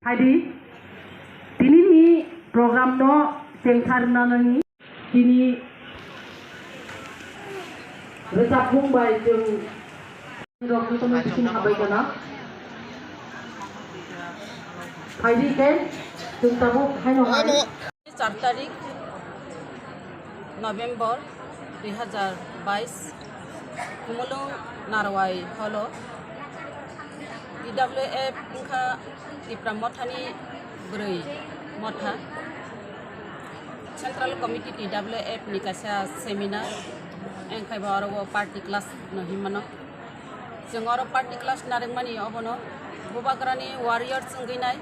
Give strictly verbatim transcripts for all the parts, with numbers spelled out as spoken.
Adi, tini ni program no sengkar nanani tini rwchapmung bai chwng rok ni tongwi bising habai kana. Phaidi khe chwng tabuk haino hai. Char tarik November dui hazar bais, Khumulwng Narwai holo T W F wngkha Tipra Mothani bwrwi motha. Central Committee T W F ni kaisa seminar, engkhai bo oro o party class no hinmano. Chwng oro party class narwkmani obono Bubagrani warriors wngwi nai.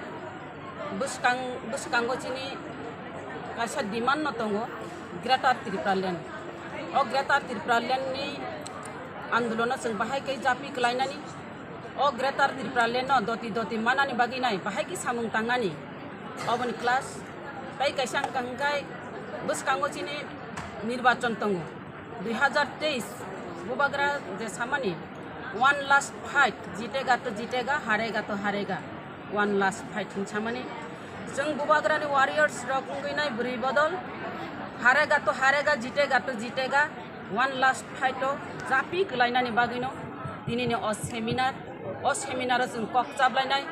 Bwskang, bwskango chini kaisa demand no tongo, Greater Tripura Land. O Greater Tripura Land ni andolono chwng bahai khe japi kwlainani, o Greater Tripura Land no doti doti manani bagwi nai bahai khe samung tangnani. Oboni class tei kaisa wngkha hwnkhe bwskango chini nirbachon tongo. Dui hazar teis Bubagra je samani, "One last fight, jitega to jitega, harega to harega, one last fight" hin samani. Chwng Bubagrani warriors rok wngwi nai bwrwi bodol, "Harega to harega, jitega to jitega, one last fight" o japi kwlainani bagwino tinini o seminar, o seminar o chwng kok chaplainai,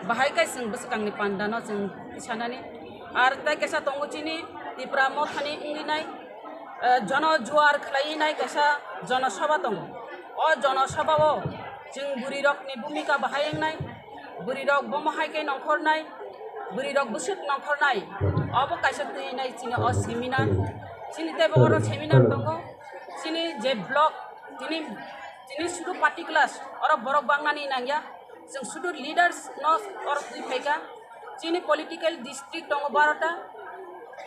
bahai khe chwng bwskangni pandano chwng sanani. Ar tei kaisa tongo chini Tipra Mothani wngwi nai, eh, jono juar khlaiwi nai kaisa jono sabha tongo. O jono sabha o chwng bwrwi rokni bhumika bahai wngnai, bwrwi rok bomo hai khe nongkhornai, bwrwi rok bwswk nongkhornai, obo kaisa twi nai chini o seminar. Chini teibo oro seminar tongo, chini je block, chini, chini sudu party class oro borok bangnani nangya, chwng sudu leaders no oro twi phaikha. Chini political district tongo barota,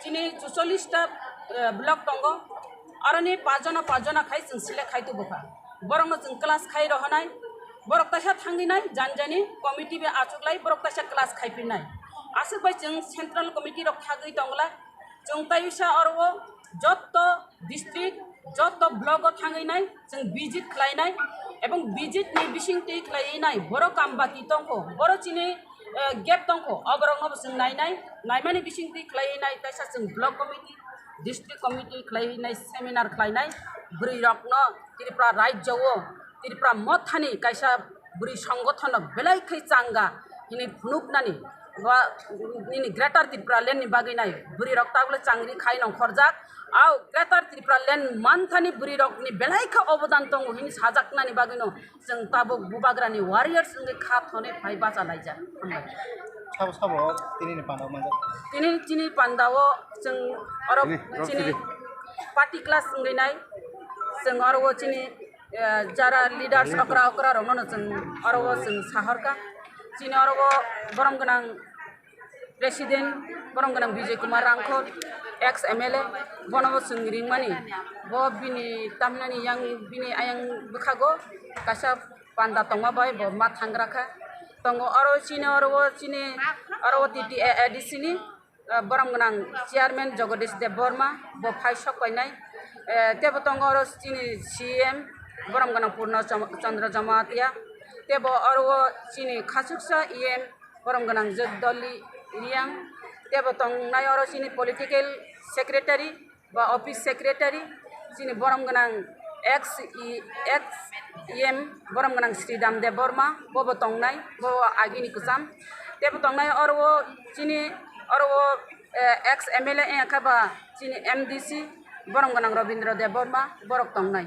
chini chuchollish ta, eh, block tongo. Aroni pajona pajona khai chwng select khai tubukha. Borokno chwng class khai rohonai. Borok taisa thangwi nai, jani jani committee bai achuklai, borok taisa class khai pirnai. Aswk bai chwng central committee rok thagwi tongla. Chwng taisa oro o jotto district, jotto block o thangwi nai, chwng visit khlai nai, ebong visit ni bising twi khlaiwi nai, borok kam baki tongkho, borok chini, eh, gap tongkho, oborokno bo chwng nai nai, naimani bising twi khlaiwi nai, taisa chwng block committee, district committee khlaiwi nai, seminar khlai nai, bwrwi rokno Tripura rajya o, Tripura Mothani kaisa bwrwi songothono belai khe changa hwnwi phunuknani, ba nini Greater Tripura Land ni bagwi nai bwrwi rok tabukle changri khai nongkhorjak. Au Greater Tripura Land manthani bwrwi rokni belai khe obodan tongo hwnwi sajaknani bagwino chwng tabuk Bubagrani warriors wngwi kha thonwi phai bacha laijak. Hambai. Sabo sabo tini ni panda o manjak. Tini chini panda o chwng oro chini party class wngwi nai, chwng oro o chini eh, jara leaders okra okra rokno no chwng oro o chwng sahorkha. Chini oro o borom gwnang president, borom gwnang Bijay Kumar Rangkhol, ex M L A, bono bo chwng ringmani. Bo bini tamnani yang bini ayang bwkhago kaisa panda tongma bai bo ma thangra kha. Tongo oro chini oro o chini oro o T T A A D C ni eh, borom gwnang chairman Jagadish Debbarma bo phai sok painai. Eh, tebo tongo oro chini C M borom gwnang Purno Cham-, Chandra Jamatia, tebo oro o chini khachuksa E M borom gwnang Jagdoli Riang, tebo tongnai oro chini political secretary ba office secretary, chini borom gwnang ex E-, ex E M borom gwnang Sridham Debbarma, bobo tongnai, bobo agini kwcham. Tebo tongnai oro o chini oro o, eh, ex M L A wngkha ba chini M D C borom gwnang Rabindra Debbarma, borok tongnai.